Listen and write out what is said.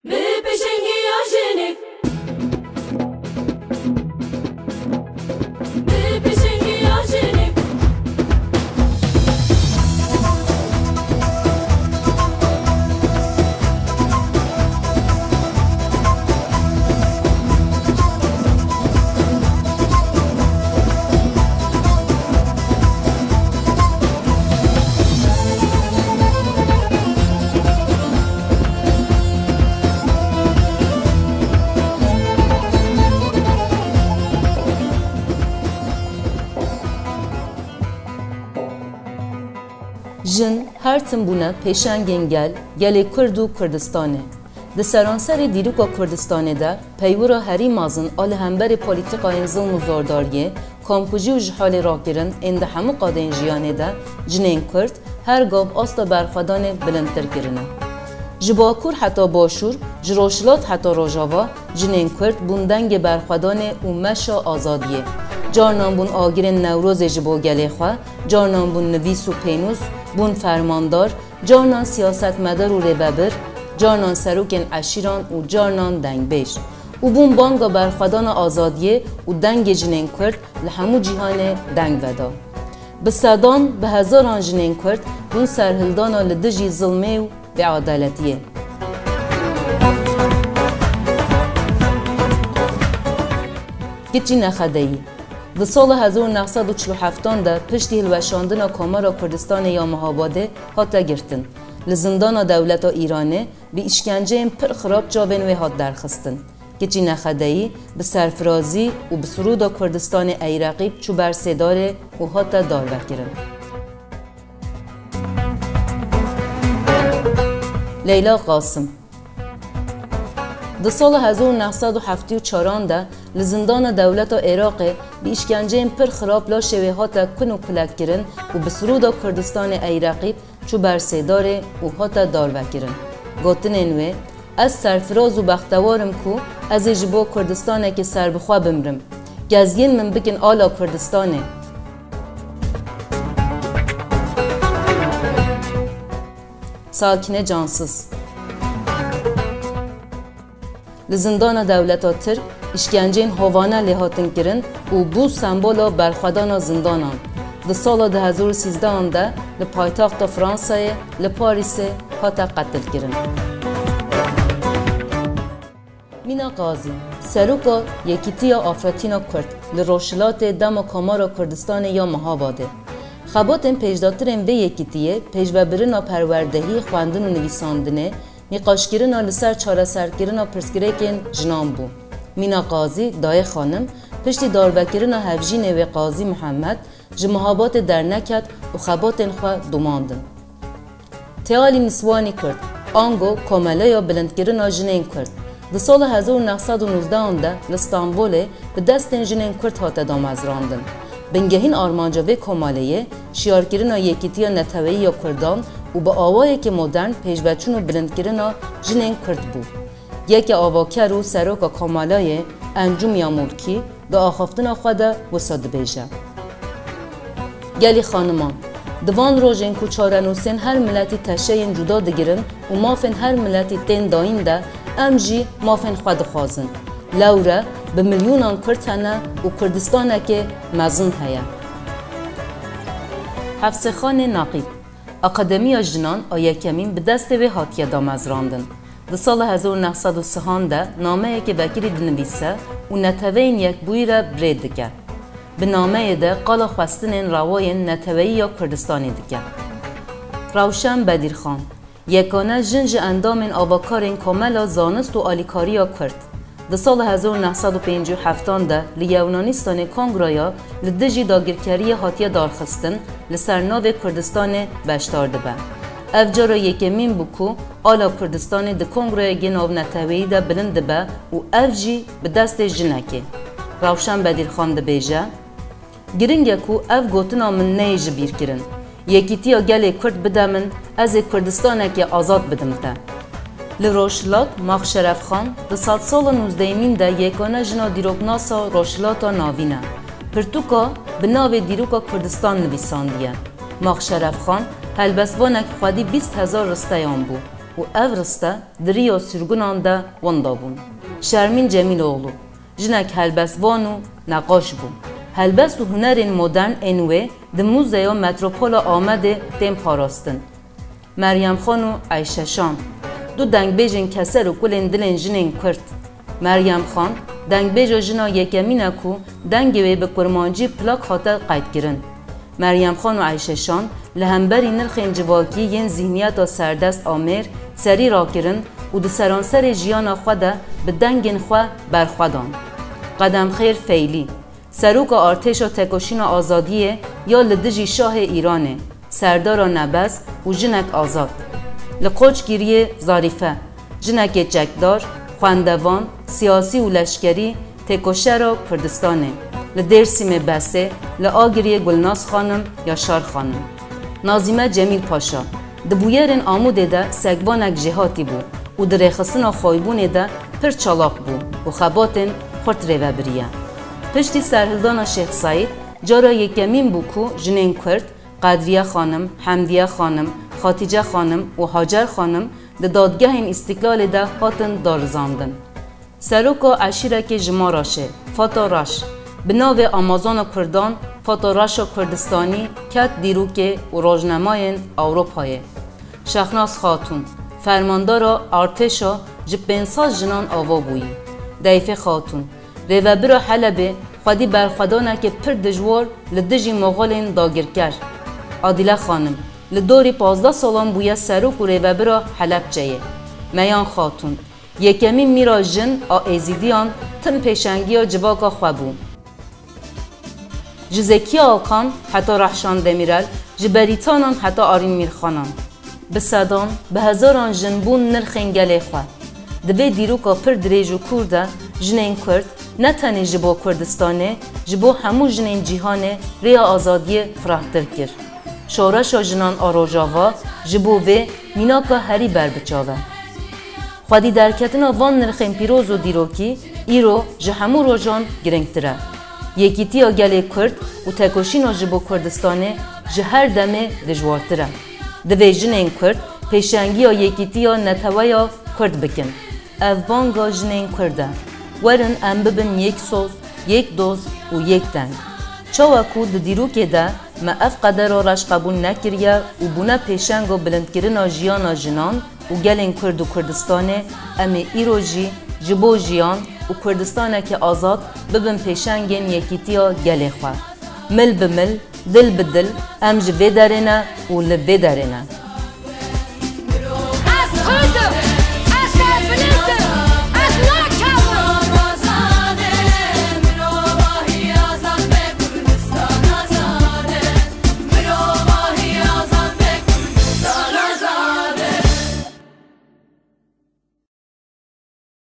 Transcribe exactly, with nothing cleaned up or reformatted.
Bi pêşengiya jinê. Bi pêşengiya jinê. Jin her tim bûne pêşengên gel, gelê Kurd û Kurdistanê. Di seranserê dîroka Kurdistanê de peywira herî mezin a li hemberî polîtîkayên zilm û zordariyê, komkujî û ji halê rakirin ên di hemû qadên jiyanê de jinên Kurd her gav asta berxwedanê bilindtir kirine. Ji Bakur heta Başûr, ji Rojhilat heta Rojava jinên Kurd bûn dengê berxwedanê û meşa azadiyê. Carnan bûn agirên Newrozê ji bo gelê xwe, carnan bûn nivîs û pênûs, bûn fermandar, carnan siyasetmedar û rêvebir, carnan serokên eşîran û carnan dengbêj. Û bûn banga berxwedana azadiyê û dengê jinên Kurd li hemû cîhanê deng veda. Bi sedan, bi hezaran jinên Kurd bûn serhildana li dijî zilmê û bêedaletiyê. Kiçî nexedeyî. Di sala hezar û neh sed û çil û heftan de piştî hilweşandina Komara Kurdistanê ya Mehabadê hate girtin. Li zindana dewleta Îranê bi îşkenceyên pir xirab çavên wê hat derxistin. Kiçî nexedeyî bi serfirazî û bi sirûda Kurdistanê ey reqîb çû ber sêdarê û hate darvekirin. Leyla Qasim. Di sala hezar û neh sed û heftê û çaran de li zindana dewleta Iraqê bi îşkenceyên pir xirab laşê wê hate kun û kulekkirin û bi sirûda Kurdistanê ey reqîb çû ber sêdarê û hate darvekirin. Gotinên wê, Ez serfiraz û bextewar im ku ez ê ji bo Kurdistanekê serbixwe bimrim. Geziyên min bikin ala Kurdistanê. Sakine Cansız. Li zindana dewleta Tirk îşkenceyên hovane lê hatin kirin û bû sembola berxwedana zindanan. Di sala du hezar û sîzdehan de li paytexta Fransayê, li Parîsê hate qetilkirin. Mîna Qazî, seroka Yekîtiya Afirîna Kurd li Rojhilatê dema Komara Kurdistanê ya Mehabadê. Xebatên pêşdatirên vê yekîtiyê pêşvebirina perwerdehî, xwendin û nivîsandinê, nîqaşkirina li ser çareserkirina pirsgirêkên jinan bû. Mîna Qazî, dayê xanim, piştî darvekirina hevjînê wê Qazî Mihemed, ji Mehabadê derneket û xebatên xwe domandin. Tealî Niswanî Kurd, ango Komeleya Bilindkirina Jinên Kurd, di sala hezar û neh sed û nozdehan de li Stenbolê bi destên jinên Kurd hate damezrandin. Bingehîn armanca vê komeleyê şiyarkirina yekîtiya neteweyî ya Kurdan û bi awayekî modern pêşveçûn û bilindkirina jinên Kurd bû. Yeke avaker û seroka komeleyê Encûm Yamulkî di axaftina xwe de wisa dibêje. Gelî xaniman, di van rojên ku çarenûsên her miletî teşeyên cuda digirin û mafên her miletî tên dayîn de, em jî mafên xwe dixwazin. Lewre bi milyonan Kurd hene û Kurdistanekê mezin heye. Hevsêxanê Neqîb. Akademiya Jinan a yekemîn bi destê wê hatiye damezrandin. Di sala hezar û neh sed û sihan de nameyekê vekirî dinivîse û Neteweyên Yekbûyî re bi rê dike. Bi nameyê de qala xwestinên rewayên neteweyî ya Kurdistanê dike. Rewşen Bedîrxan, yekane jin ji endamên avakarên Komela Zanist û Alîkariya Kurd. Di sala hezar û neh sed û pêncî û heftan de li Yewnanîstanê kongraya li dijî dagirkeriyê hatiye darxistin, li ser navê Kurdistanê beşdar dibe. Ev cara yekemîn bû ku ala Kurdistanê di kongrayekê navneteweyî de bilind dibe û ev jî bi destê jinekê. Rewşen Bedîrxan dibêje, Giring e ku ev gotina min neyê ji bîr kirin. Yekîtiya gelê Kurd bide min, ez ê Kurdistanekê azad bidim te. Li Rojhilat, Max Şerefxan di sedsala nûzdehemîn de yekane jina dîroknasa Rojhilata Navîn e. Pirtûka bi navê Dîroka Kurdistan nivîsandiye. Max Şerefxan helbestvanek xwedî bîst hezar risteyan bû. û ev riste di riya sirgunan de winda bûn. Şermîn Cemîloğlu jinek helbestvan û neqaş bû. Helbest û hunerên modern ên wê di Muzeya Metropola Amedê tên parastin. Meryem Xan û Eyşe Şan, du dengbêjên keser û kulên dilên jinên Kurd. Meryem Xan, dengbêja jina yekemîn e ku dengê wê bi kurmancî plak hate qeydkirin. Meryem Xan û Eyşe Şan li hemberî nirxên civakî yên zîhniyeta serdest a mêr serî rakirin û di seranserê jiyana xwe de bi dengên xwe berxwe dan. Qedemxêr Feylî, seroka Artêşa Tekoşîna Azadiyê ya li dijî şahê Îranê, serdara Nebez û jinek azad. Li Qoçgiriyê Zarîfe, jinekê çekdar, xwendevan, siyasî û leşkerî, têkoşera Kurdistanê. Li Dêrsimê Besê, li Agiriyê Gulnaz Xanim, Yaşar Xanim. Nazîme Cemîl Paşa, di bûyerên Amûdê de sekvanek jêhatî bû û di rêxistina xoybûnê de pir çalak bû û xebatên xurt rêvebiriye. Piştî serhildana Şêx Seîd, cara yekemîn bû ku jinên Kurd, Qedriye Xanim, Hemdiye Xanim, Xatîce Xanim û Hacer Xanim di dadgehên Îstîklalê de hatin darizandin. Seroka eşîrekê ji Maraşê, Fato Raş, bi navê Amazona Kurdan, Fato Raşa Kurdistanî ket dîrokê û rojnamayên Ewropayê. Şehnaz Xatûn, fermandara artêşa ji pênc sed jinan ava bûyî. Deyfê Xatûn, rêvebira Helebê, xwedî berxwedanekê pir dijwar li dijî Moxolên dagirker. Adîle Xanim, li dorî pazdeh salan bûye serok û rêvebira Helebçeyê. Meyan Xatûn, yekemîn mîra jin a Êzîdiyan tim pêşengiya civaka xwe bû. Ji Zekiya Alkan heta Rehşan Demîrel, ji Berîtanan heta Arîn Mîrxanan. Bi sedan, bi hezaran jin bûn nirxên gelê xwe. Di vê dîroka pir dirêj û kûr de jinên Kurd ne tenê ji bo Kurdistanê, ji bo hemû jinên cîhanê rêya azadiyê firehtir kir. Şoreşa jinan a Rojava ji bo vê mînaka herî berbiçav e. Xwedî derketina van nirxên pîroz û dîrokî îro ji hemû rojan girîngtir e. Yekîtiya gelê Kurd û tekoşîna ji bo Kurdistanê ji her demê dijwartir e. Divê jinên Kurd pêşengiya yekîtiya neteweya Kurd bikin. Ev banga jinên Kurd e. Werin em bibin yek soz, yek doz û yek deng. Çawa ku di dîrokê de me ev qedera reş qebûl nekiriye û bûne pêşenga bilindkirina jiyana jinan û gelên Kurd û Kurdistanê, em ê îro jî ji bo jiyan û Kurdistaneke azad bibin pêşengên yekîtiya gelê xwe. Mil bi mil, dil bi dil, em ji vê derê ne û li vê derê ne.